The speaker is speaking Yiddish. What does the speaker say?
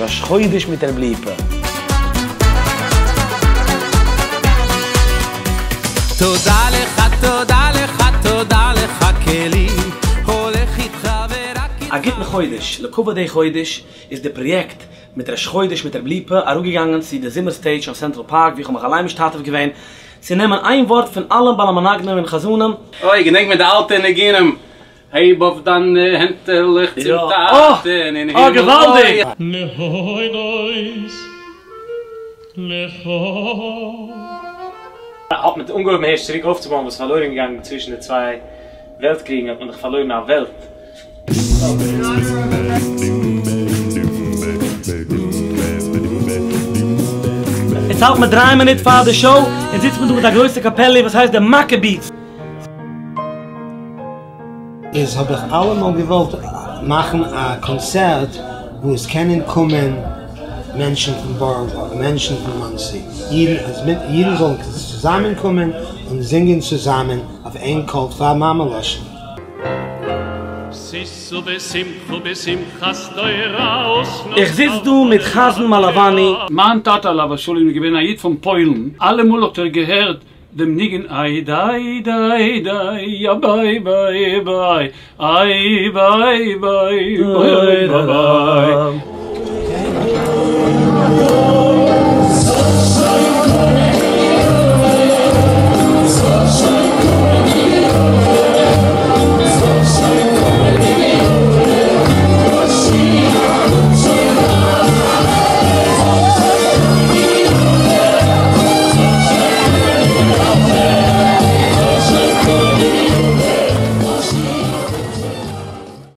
ראש חודש מיט ר' ליפא. תודה לך תודה לך תודה לך קלי הולך איתך ורק איתך. א גוטן חודש, לכבוד די חודש איז די פראיעקט מיט ראש חודש מיט ר' ליפא אראפגעגאנגען צו די זומער stage אויף סענטראל פארק ווי איך האב מיך אליין משתתף געווען צו נעמען איין ווארט פון אלע בעלי מנגנים און חזנים, אוי, געדענק מיר די אלטע ניגונים, הייב אויף דיינע הענטעלעך צום טאטען אין הימל, אוי. להודות לך. האט מען אנגעהויבן הערשט צוריק אויפצובויען וואס איז פארלוירן געגאנגען צווישן די צוויי וועלט קריגן האט מען דאך פארלוירן א וועלט. עס האלט מיט דריי מינוט פאר די show, און זיצט מען דא מיט א גרויסע קאפעליע וואס הייסט די מאקעביס. איז האב איך אלעמאל געוואלט מאכן א קאנצערט וואו עס קענען קומען מענטשן פון בארא פארק, מענטשן פון מאנסי, אידן, אז אידן זאלן צוזאמען קומען און זינגען צוזאמען אויף איין קול פאר מאמע לשון. איך זיץ דא מיט חזן מאלאוואני. מיין טאטע עליו השלום איז געווען א איד פון פוילן, אלעמאל האט ער געהערט דעם ניגון איי דיי דיי דיי יא ביי ביי ביי איי ביי ביי ביי ביי.